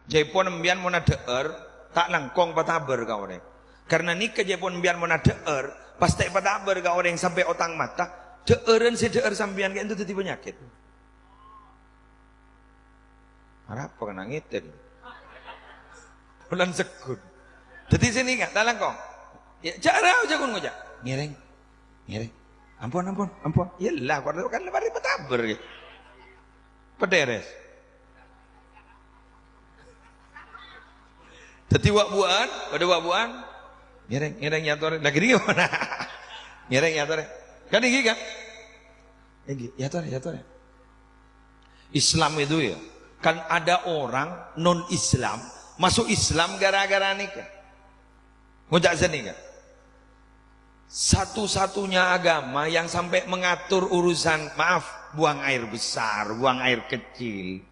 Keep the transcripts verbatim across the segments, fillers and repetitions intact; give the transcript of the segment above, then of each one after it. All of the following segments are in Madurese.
Jâèpon empèyan mon adhâ'âr, ta' langkong patabâr ka orèng. Karna nèka jâèpon empèyan mon adhâ'âr, pas ta' èpatabâr ka orèng sampè' otang mata, dhâ'ârân sè dhâ'âr sampèyan kaènto dhâddhi panyakèt. Arapa kana ngètèk? Bulân segghut. Dhâddhi sè nèka, ta' langkong. Ya, jâ' ra, jâ' ghun ngoca'. Ngèrèng. Ngèrèng. Ampon, ampon, ampon. Iyâ la, kok kan la marè patabâr, ya. Padhâ bhârâs. Dhâddhi wa'-buwa'an, padhâ wa'-buwa'an. Ngèrèng, ngèrèng, èyatorè. Lah, gini gimana? Ngèrèng, èyatorè. Kan gini, kan? Gini, èyatorè, èyatorè. Islam itu ya, kan ada orang non-Islam masuk Islam gara-gara nèka. Ngoca' sanèka. Satu-satunya agama yang sampai mengatur urusan, maaf, buang air besar, buang air kecil,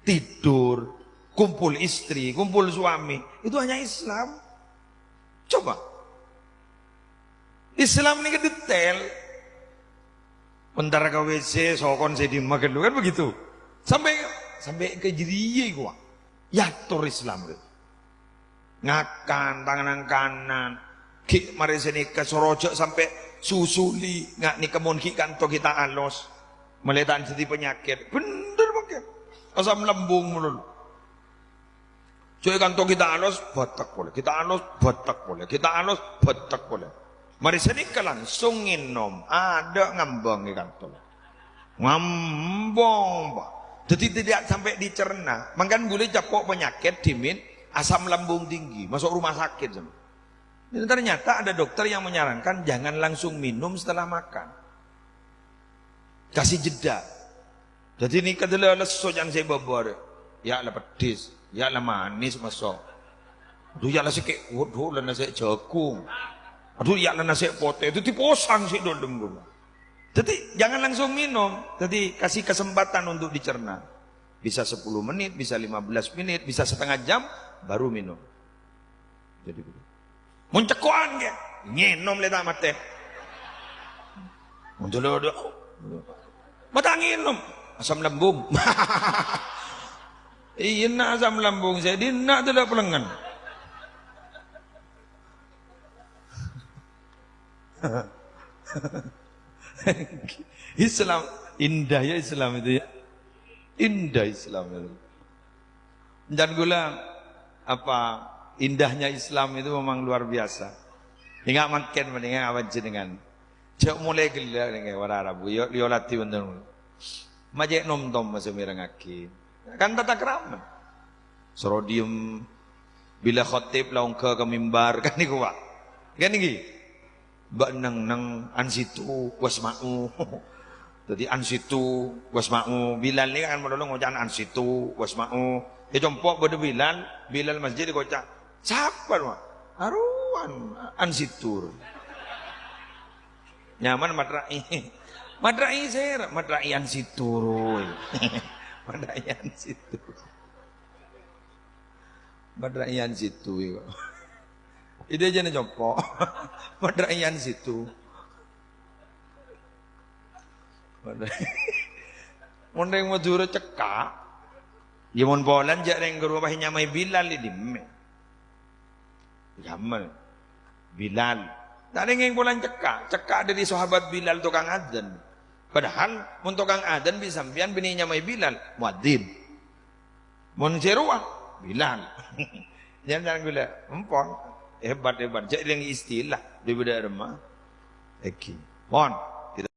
tidur, kumpul istri, kumpul suami, itu hanya Islam. Coba. Islam nèka detail. Entar ka W C, sokon sè dimma ghâllu, kan begitu. Sampai, sampai ka jârèya iku, Pak. Èyator Islam, gitu. Ngakan, tangan kanan. Ghi' marè sanèka soro jâ' sampè' susuli, nga' nèka mon ghi' kanto ghi' ta' alos. Malè ta' dhâddhi panyakèt. Bhender mangkèn. Asam lambung malolo. Jâ' è kanto ghi' ta' alos, bâtek polè. Ghi' ta' alos, bâtek polè. Ghi' ta' alos, bâtek polè. Marè sanèka langsung ngènom. Adâ' ngambâng è kanto. Ngambâng, Pak. Jadi tidak sampai dicerna. Mangkana ghulâ ècapo' panyakèt dhimèn asam lambung tinggi, masuk rumah sakit. Dan ternyata ada dokter yang menyarankan jangan langsung minum setelah makan. Kasih jeda. Jadi nèka dâlâ lesso can sè bâbâ rè. Ya la peddhis, ya la manis maso'. Aduh, ya la sè kè', waduh, la nasè' jhâghung. Aduh, ya la nasè' potè. Dhâddhi posang sè dâlem ghun. Jadi, jangan langsung minum. Jadi, kasih kesempatan untuk dicerna. Bisa sepuluh menit, bisa lima belas menit, bisa setengah jam, baru minum. Jadi, begitu. Mon cekko'an, kèya, ngènom lè ta' matè. Mon jâlâ, ma' ta' ngènom. Asam lambung. Iyâ, na' asam lambung, sè dinna' jâlâ pelengngen. Islam, indah ya Islam itu ya. Indah Islam itu. Dan ghulâ, apa, indahnya Islam itu memang luar biasa. Enga' mangkèn mendingan awan jenengan. Jâ' molaè ghellâ' nèka para rabu, yo, yo latih bhunten. Ma' cè' nom-tom masa mèrengngaghi. Kan tata krama. Soro diyem bilâ khatib la ongghâ ka mimbar, kan niku, Pak. Kan niki? Bâ' neng-neng ansitu wasma'u. Dhâddhi ansitu wasma'u. Bilal nèka kan malolo ngoca'an ansitu wasma'u. È compo' bâdâ Bilal, Bilal masjid èkoca'. Sapa, Pak? Arowan ansitu. Nyaman matra'i. Matra'i sèra, matra'i ansitu, roy. Matra'i ansitu. Matra'i ansitu, ya. Ide jana compo'. Matra'i ansitu. Matra'i. Mon rèng Madhurâ cekka'. Ya mon polana jâ' rèng ghâruwa pas nyamaè Bilal, è dimma. Jamal. Bilal. Nah, nèng polana cekka'. Cekka' dâri sahabat Bilal tokang adzan. Padahal, mon tokang adzan bi' sampèyan bânnè nyamaè Bilal, muadzin. Mon sè rowa, Bilal. Jangan ghulâ, empon. Hebat, hebat. Jâ' rèng istilah. Dâri bâdâ remma. Èngghi. Pon.